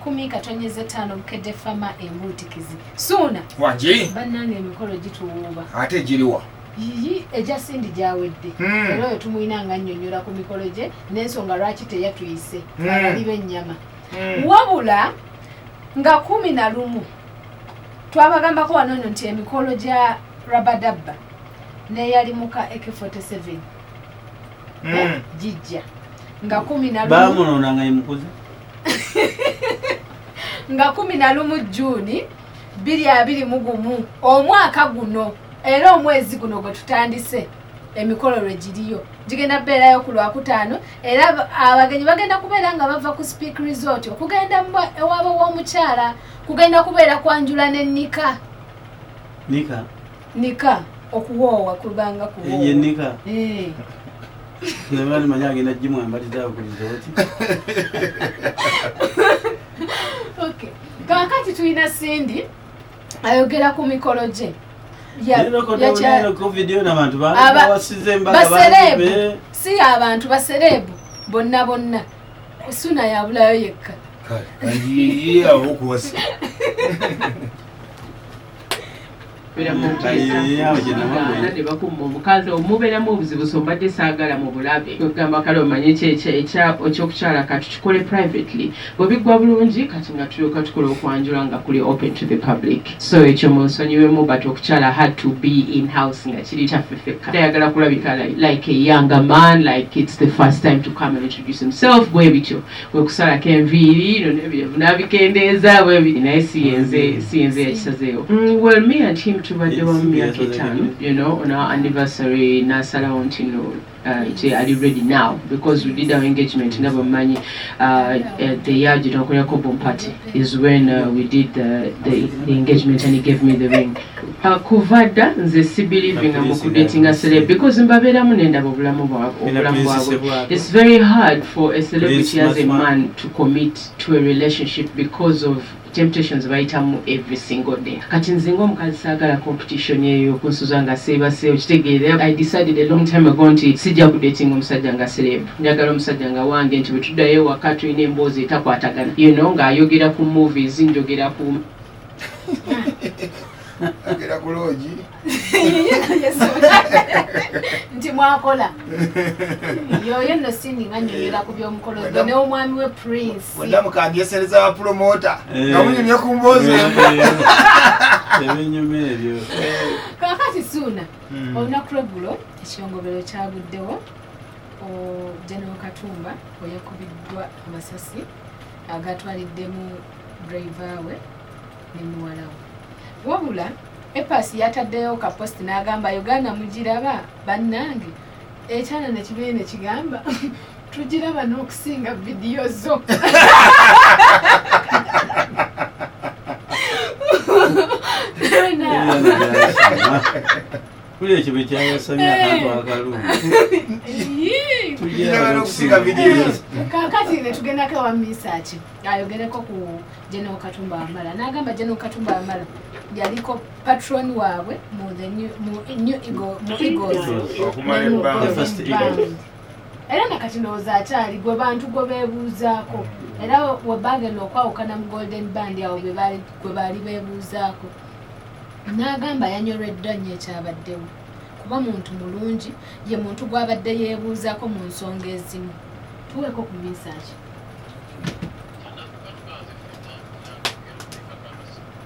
100.5 Bukedde Fama Embuutikizi. Suuna. Wangi. Bannange emikolo gituwuuba. Ate giriwa? Yiyi egya Cindy gyawedde. Era oyo tumulina nga annyonnyola ku mikolo gye n'ensonga lwaki teyatuyise abali b'ennyama. Wabula nga 11 twabagambako wano nno nti emikolo gya Rabadabba n'eyali muka AK47 gijja nga 11 Baamulonda nga ye mukuze. Nga 11 Juni 2021 omwaka guno era omwezi guno gwe tutandise emikolo lwe giriyo gigenda kubeerayo ku Lwakutaano era abagenyi bagenda kubeera nga bava ku Speke Resort okugenda ewaabwe w'omukyala kugenda kubeera kwanjula ne nika. Nika? Nika okuwoowa kubanga kuwoowa. Ye nika? Eh. Nabali manyi agenda gimwambalizaawo ku resort. Okay. Kaakati tulina Cindy ayogera ku mikolo gye. Baserebu si abantu baserebu bonna bonna Suna yabulayo yekka. Omukazi omubeeramu obuzibu so mbadde saagala mu bulabe. Kwegamba kale omanye ekyokukyala kati tukole privately. Bwe biggwa bulungi kati nga tulyoka tukola okwanjula nga kuli open to the public. So ekyo munsonyiwemu but okukyala had to be in house nga kiri kyaffe ffekka. Ayagala kulabika like a younger man, like it's the first time to come and introduce himself bwe bityo. Kwe kusalako enviiri n'ebirevu n'abikendeeza bwe bityo. Naye si yenze yakisazeewo. Well, me and him tubadde wamu myaka 5, you know, on our anniversary n'asalawo nti no, are you ready now? Because we did our engagement nga bwe the year gye twakolerako boom party is when we did the engagement and he gave me the ring. Kuva dda nze si believing mu kudatinga celeb because mbabeeramu nendaba obulamu bwabwe. It's very hard for a celebrity as a man to commit to a relationship because of temptations bayitamu every single day. Kati nze ng'omukazi saagala competition eyo okunsuza nga seebase okitegeera. I decided a long time ago nti sijja kudating omusajja nga celeb. Njagala omusajja nga wange nti bwe tuddayo ewaka tulina emboozi etakwatagana. You know, ng'ayogera ku movies, njogera ku Agera ku loogi. Nti mwakola. Yoyo nno Cindy nga nnyonyola ku by'omukolo gwe ne omwami we Prince. Mwenna mukandyesereza ba promoter. Nga munyumye ku mboozi. Ebinyuma ebyo. Kaakati Suuna, olunaku lw'eggulo ekiyongobero kyaguddewo General Katumba oyakubiddwa amasasi agatwaliddemu driver we ne muwala we. Wabula Epas yataddeyo ka post n'agamba Uganda mugiraba bannange ekyana ne kibeere ne kigamba tugiraba n'okusinga vidiyo zo. Kuli ekyo bwe kyayasamya akantu akalungi. Tugiraba n'okusinga vidiyo zo. Kaakati ne tugendako ewa Misaki ayogereko ku General Katumba Wamala n'agamba General Katumba Wamala yaliko patron waabwe mu the new, mu New Eagle, mu Eagles. Okumala ebbanga. The first Eagles. Era nakati ndowooza akyali gwe bantu gwe beebuuzaako. Era we bagenda okwawukana mu Golden Band awo gwe baali beebuuzaako. N'agamba yanyoleddwa nnyo ekyabaddewo. Kuba muntu mulungi, ye muntu gw'abadde yeebuuzaako mu nsonga ezimu. Tuweeko ku Misaki.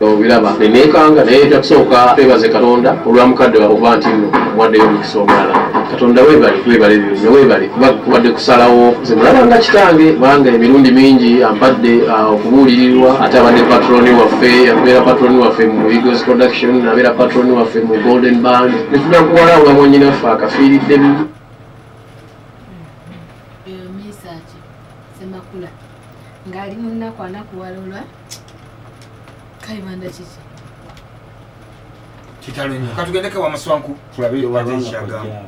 Obiraba neneekanga naye takusooka twebaze Katonda olwa mukadde waabwe okuba nti nno omuwaddeyo omukisa omulala. Katonda weebale, weebale byonna, weebale kuba kubadde kusalawo. Nze mulaba nga kitange kubanga emirundi mingi ampadde okubuulirirwa, ate abadde patroni waffe, abeera patroni waffe mu Eagles Production, abeera patroni waffe mu Golden Band. Ne tunakuwala nga mwannyinaffe akafiiriddemu. Eyo Misaki Ssemakula ng'ali mu nnaku anakuwalulwa Kayibanda kiki? Kitalo nnyo. Katugendeko ewa Maswanku tulabe ate ekyagamba.